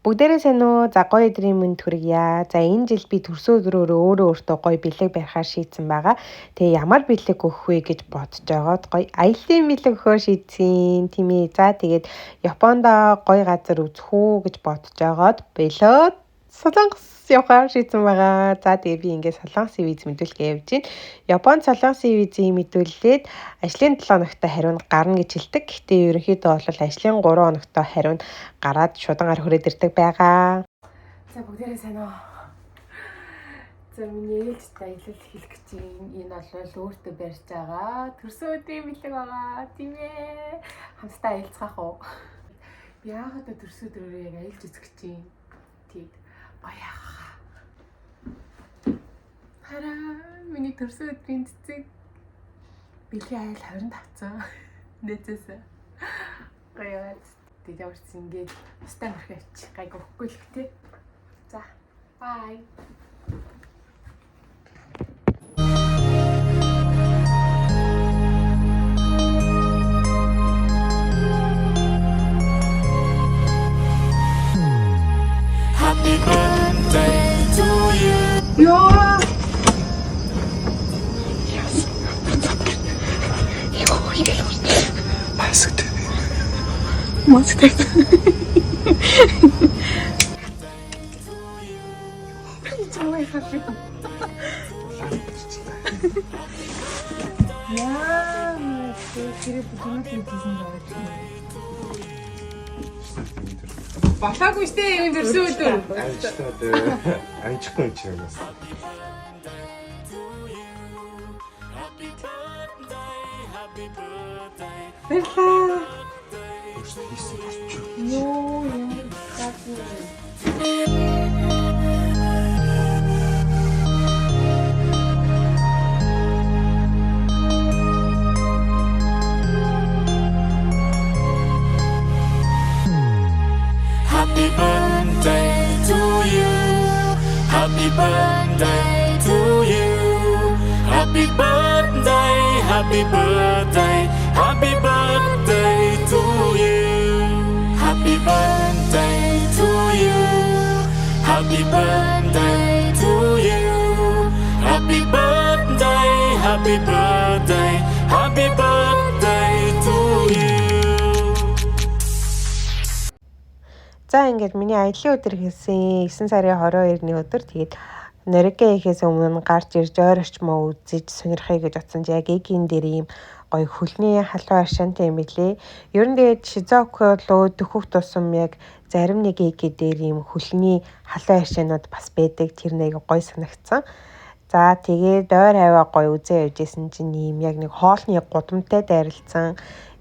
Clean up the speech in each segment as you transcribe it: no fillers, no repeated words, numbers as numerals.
Бүгдээрээ сайн уу? За, гоё өдрийн мэнд хүргье. За, энэ жил би төрсөн өдрөөрөө өөрөө өөртөө гоё бэлэг барихаар шийдсэн байгаа. Тэгээ ямар бэлэг өгөх вэ гэж бодож байгаад гоё аяллаа бэлэг өгөхөөр шийдсэн. Тийм ээ. За, тэгээд Японд гоё газар үзэх үү гэж бодож байгаад бэлээд Солонгос явахаар шийдсэн байгаа. За, тэгээ би ингээд Солонгосын виз мэдүүлгээ явж байна. Японд Солонгосын визийг мэдүүлээд ажлын 7 хоногт хариу нь гарна гэж хэлдэг. Гэхдээ ерөнхийдөө бол ажлын 3 хоногт хариу нь гараад шудангаар хүрээд ирдэг байгаа. За, бүгдээрээ сайн уу. За, миний ээлжид аялал эхлэх гэж байна. Энэ бол өөртөө барьж байгаа төрсөн өдрийн бэлэг байгаа. Тийм ээ. Хамтдаа аялцгаах уу? Би яагаад төрсөн өдрөөрөө яг аялж үзэх гэж байна. Тэгээд гоё яах. Хараа, миний төрсөн өдрийн цэцэг бэлгийн аял 25 цаа. Нээцээс. Гоё яа. Тэгээд ямар ч ингээд тустай нөрхөө авчих. Гайг өгөхгүй л хэ. За, bye. Happy birthday to you. Йоо. Маск тэ. Маск тавьсан. Чамай хавь. Яа, тэр бүжмэд хийсэн байгаа. Болоогүй штэ юм төрсөн өдөр. Амжилттай дээ. Амжихгүй юм чи юм бас. Happy birthday, happy birthday. Баярлалаа. Өөртөө хийсэн болчих. Йоо, ямар гайгүй. Happy birthday to you. Happy birthday to you. Happy birthday, happy birthday, happy birthday to you. Happy birthday to you. Happy birthday to you. Happy birthday, happy birthday, happy birthday to you. За, ингээд миний аяллаа өдөр хэлсэн 9 сарын 22-ны өдөр. Тэгээд Норикэ ихээс өмнө гарч ирж ойр орчмоо үзэж сонирхъя гэж бодсон чи яг эгийн дээр ийм гоё хөлний халуун аршаантай юм билээ. Ер нь тэгээд Шизоко руу дөхөх тусам яг зарим нэг эги дээр ийм хөлний халуун аршаанууд бас байдаг. Тэр нэг гоё санагдсан. За, тэгээд ойр хаваа гоё үзээ явж исэн чинь ийм яг нэг хоолны гудамтай дайралцсан.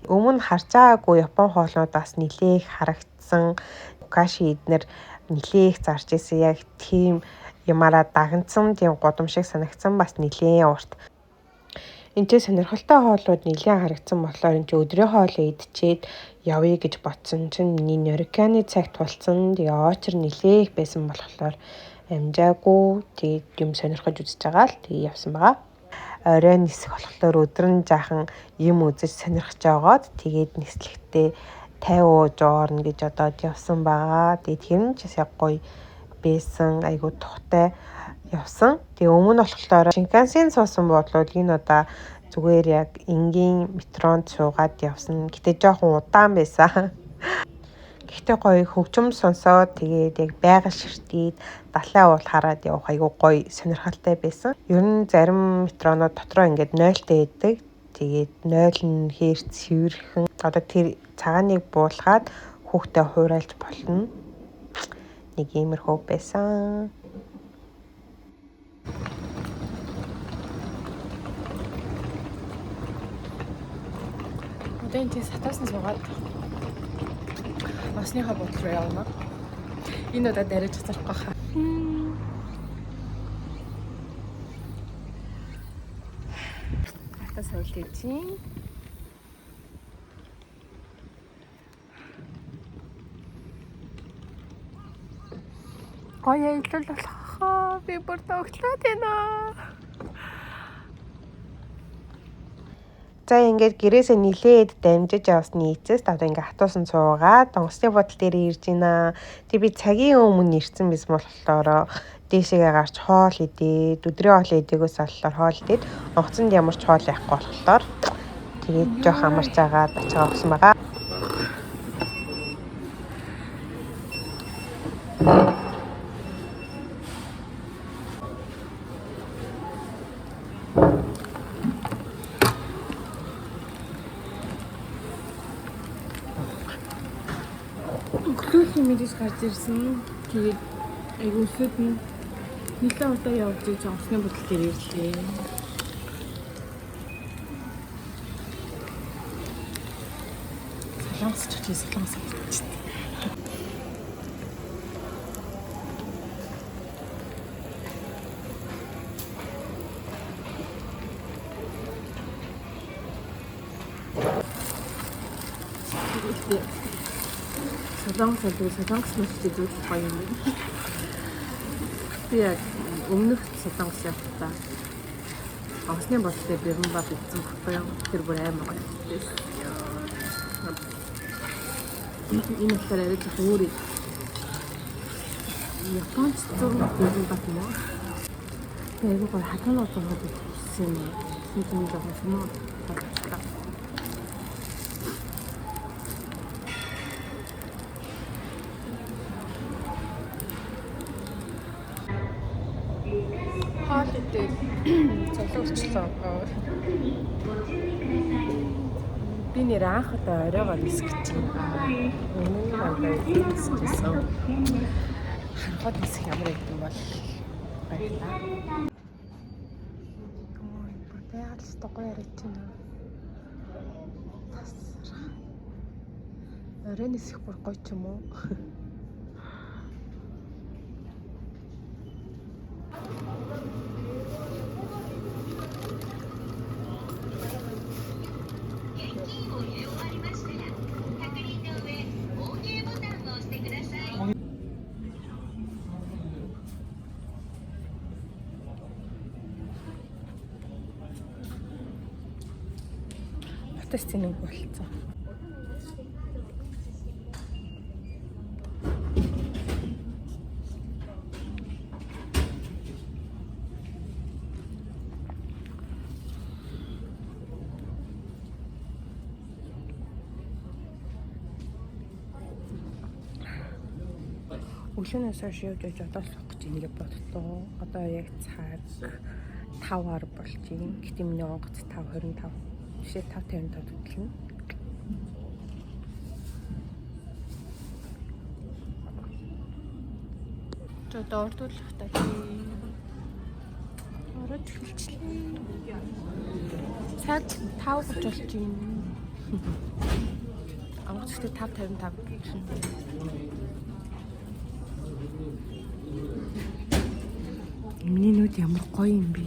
Өмнө харж байгаагүй Япон хоолнууд бас нилээх харагдсан. Укаши эднэр нилээх зарж исэн, яг тийм юмараа дагнцсан тийм гудам шиг санагдсан, бас нилээн урт. Энд ч сонирхолтой хоолууд нэлээд харагдсан болохоор энэ чи өдрийн хоолоо идчихэд явъя гэж бодсон чинь миний Нориканы цаг тулцсан. Тэгээ очер нилээх байсан болохоор амжаагүй. Тэгээд юм сонирхож үзэж байгаа л тэгээ явсан байгаа. Орой нисэх болохоор өдөр нь жаахан юм үзэж сонирхож байгаад тэгээд нислэгтээ 50 ууж орно гэж одоод явсан байгаа. Тэгээд тэр нь ч бас яг гоё байсан. Айгуу тухтай явсан. Тэгээ өмнө нь болохоор Шинкансен суусан буудлууд, энэ удаа зүгээр яг энгийн метронд суугаад явсан. Гэтэ жоохон удаан байсан. Гэхдээ гоё хөгжим сонсоод, тэгээд яг байгаль ширтээд далай уул хараад явах айгуу гоё сонирхолтой байсан. Ер нь зарим метронууд дотроо ингээд нойлтой байдаг. Тэгээд нойл нь хээр цэвэрхэн. Одоо тэр цагааныг буулгаад хүүхдээ хуурайлж болно. Нэг иймэрхүү байсан. Одоо энэ тийм сатаас нь суугаад осныхоо буудлын руу явна. Энэ удаа дариж цацрахгүй хаа. Ата соёл гэж. Гоё аялал болох. Би бүр догтлоод байна. За ингээд гэрээсээ нилээд дамжиж явсны эцэст одоо ингээд хатуусан суугаад онгоцны буудал дээр ирж байна. Тэг би цагийн өмнө ирсэн байсан болохоор дээшээгээ гарч хоол идээд, өдрийн хоол идээгөөс болохоор хоол идээд онгоцонд ямар ч хоол яахгүй болохоор тэгээд жоох амарч агаад ачаа өгсөн байгаа. Өглөөхийн мэдээж гарч ирсэн. Тэгээд айгүй өсөд нь нэлээд удаа явж иж онгоцны буудал дээр ирлээ. Солонгос ч очиж солонгос авчихсан. Солонгос болов солонгос мөчтэй зүйл гоё юм байна. Би яг өмнөх солонгос явахдаа онгоцны буудал дээр бимбап идсэн баггүй юу? Тэр бүр амар гоё байсан. Энэ болохоор арай жоохон өөр юм. Японч зураг бимбап юм уу? Тэгээ айгүй гоё халуун удаан хийсэн юм. Тийм жоохон юм болчихлоо. Хоол идээд цолоорчлоо. Би нэр анх удаа оройгоор нисэх гэж байна. Өмнө нь дандаа нисчихсэн. Харахад нисэх ямар юм бол баярлаа. Ой, бүр байгаль ёстой гоё харагдаж байна. Тасрах. Орой нисэх бүр гоё ч юм уу? Хотос цэнэг болцсон. Өглөөнөөс хойш явж явж одоо л суух гэж ингэ бодлоо. Одоо яг цаг 5:10 болж байна. Гэтэ миний онгоц 5:25. Бишээ 5:55 хөтлөнө. Ч одоо ордуулах та тий. Ороод эхэлчлээ. Цаг 5:30 болж байна. Онгоц гэхдээ 5:55 гэх. Миний нүд ямар гоё юм бэ?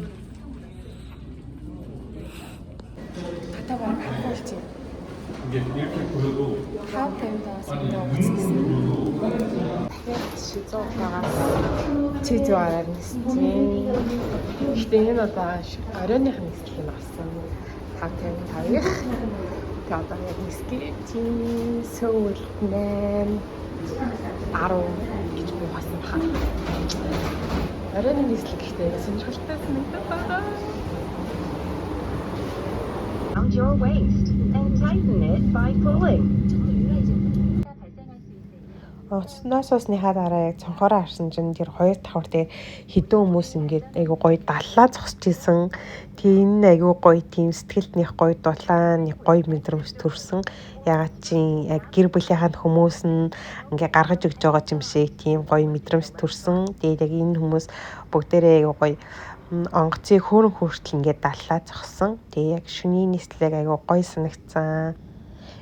Хата бараг харахгүй болж байна. 이게 이렇게 보여도 5:55-аас миний онгоц гэсэн. Дахиад Шизуокагаас Чижуараар ниссэн. Гэхдээ энэ удаа оройных нислэг нь гарсан. 5:55-их. Тэгээ одоо яг нисгээ тийм Сөүл 8 10 гэж буухасан хаа. Оройн нислэг гэхдээ сонирхолтой санагдаад байгаа. Around your waist and tighten it by pulling. Онгоцноос суусныхаа дараа яг цонхороо харсан чинь тэр хоёр давхар дээр хэдэн хүмүүс ингээд айгу гоё даллаа зогсож исэн. Тэгээ энэ айгу гоё тийм сэтгэлд них гоё дулаан нэг гоё мэдрэмж төрсөн. Ягаад чи яг гэр бүлийнхаа хүмүүс нь ингээ гаргаж өгч байгаа юм шиг тийм гоё мэдрэмж төрсөн. Тэгээд яг энэ хүмүүс бүгдээрээ айгу гоё онгоцыг хөөрөн хүртэл ингээд даллаа зогссон. Тэгээ яг шөнийн нислэг айгу гоё санагдсан.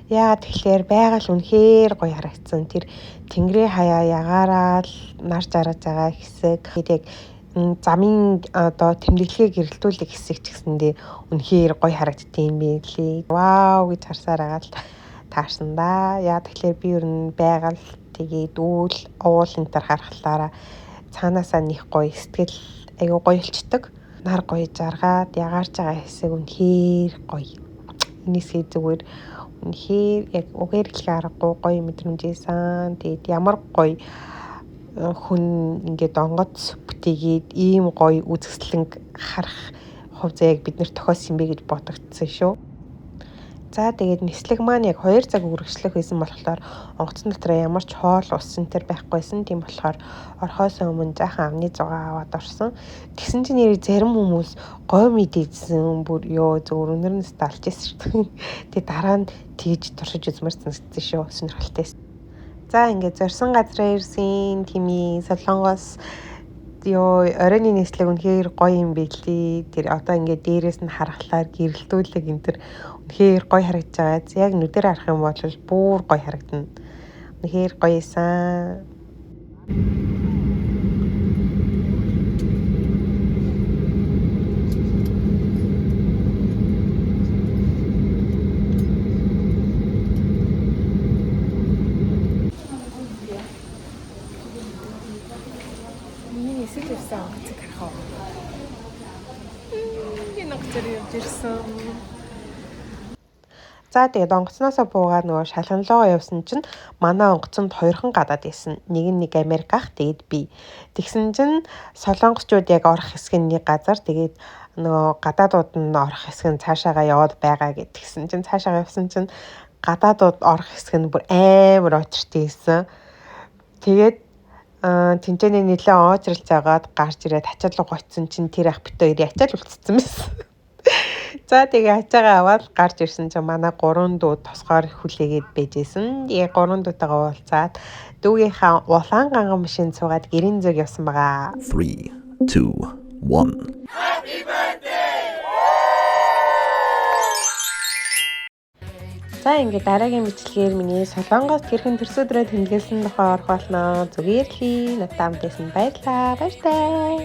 Яагаад тэгэхээр байгаль үнэхээр гоё харагдсан. Тэр тэнгэрийн хаяа ягаараа л нар жаргаж байгаа хэсэг. Тэгээд яг замын одоо тэмдэглэгээ гэрэлтүүлэх хэсэг ч гэсэндээ үнэхээр гоё харагддсан юм билээ. Вау гэж харсаар байгаа л таарсан да. Яагаад тэгэхээр би ер нь байгаль тэгээд үүл уул энэ төр харахлаараа цаанаасаа них гоё сэтгэл айгуу гоё болчдөг. Нар гоё жаргаад ягаарч байгаа хэсэг үнэхээр гоё. Энэ хэсгийг зүгээр үнэхээр яг үгээр хэлэх аргагүй гоё мэдрэмж байсан. Тэгээд ямар гоё хүн ингээд онгоц бүтээгээд ийм гоё үзэсгэлэнг харах хувь заяаг бид нэр тохиосон юм бэ гэж бодогдсон шүү. За тэгээд нислэг маань яг 2 цаг үргэлжлэх байсан болохоор онгоцон дотор ямар ч хоол ус энэ төр байхгүйсэн. Тийм болохоор орхоос өмнө жаахан амны зугаа аваад орсон. Тэгсэн чинь нэрээ зарим хүмүүс гой мэдээдсэн бүр ёо зөвөр өнөр нь сталж байсан шүү дээ. Тэгээд дараа нь тэгж туршиж үзмээр санагдсан шүү. Сонирхолтой. За ингээд зорьсон газраа ирсэн. Тимээ Солонгос ёо оройн нислэг үнэхээр гоё юм билий. Тэр одоо ингээд дээрээс нь харахлаар гэрэлтүүлэг энэ төр үнэхээр гоё харагдаж байгаа. Яг нүдээр харах юм бол бүр гоё харагдана. Үнэхээр гоё эсэн. Миний нисэж ирсэн онгоцыг харах уу? Энэ онгоцоор явж ирсэн. За тэгээд онгоцноосоо буугаад нөгөө шалганлоо явсан чинь манай онгоцонд хоёрхан гадаад байсан. Нэг нь нэг Америк ах, тэгээд би. Тэгсэн чинь солонгосчууд яг орох хэсэг нь нэг газар, тэгээд нөгөө гадаадууд нь орох хэсэг нь цаашаагаа яваад байгаа гэд. Тэгсэн чинь цаашаагаа явсан чинь гадаадууд орох хэсэг нь бүр амар очиртой байсан. Тэгээд тэнцэнэ нэлээ оочролж агаад гарч ирээд ачаал руу гоцсон чинь тэр ах бит хоёрын ачаал үлдсэн байсан. За тэгээ ачаагаа аваад гарч ирсэн чинь манай гурван дүү тосгоор хүлээгээд байжсэн. Тэгээ гурван дүүтэйгээ уулзаад дүүгийнхаа улаан ганган машинд суугаад гэрийн зүг явсан байгаа. 3, 2, 1. За ингээд дараагийн бичлэгээр миний Солонгост хэрхэн төрсөн өдрөө тэмдэглэсэн тухай орох болно. Зүгээр л надтай хамт байсан баярлалаа. Баяртай.